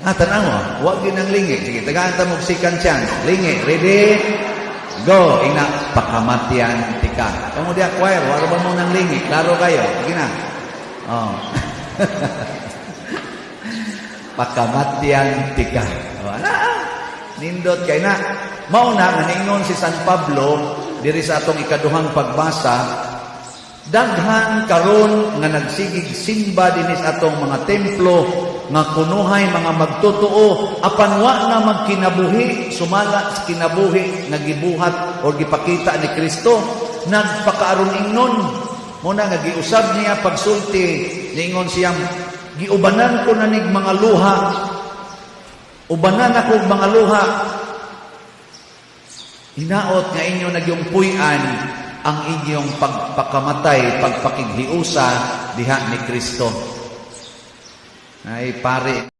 Ah, tanawa, wa gyud nang lingi. Sige, tagaan ta mo second chance. Lingi, ready? Go. Ina, "Pakamatyan tika." Kamo diya, choir, wala ba mo nang lingi? Klaro kayo. Sige na. Oh. "Pakamatyan tika." Oh, ana. Nindot kay na. Mao na nga niingon si San Pablo diri sa atong ikaduhang pagbasa, daghan karon nga nagsigig simba dinhi sa atong mga templo nga kunuhay mga magtotoo, apan wa na magkinabuhi sumala sa kinabuhi nga gibuhat o gipakita ni Kristo, nagpakaaron ingnon. Mo na nga giusab niya pagsulti, niingon siyang, "Giubanan ko na nig mga luha, ubanan ako og mga luha." Hinaot nga inyo nagyong puy-an ang inyong pagpakamatay, pagpakighiusa diha ni Kristo. Ay pare.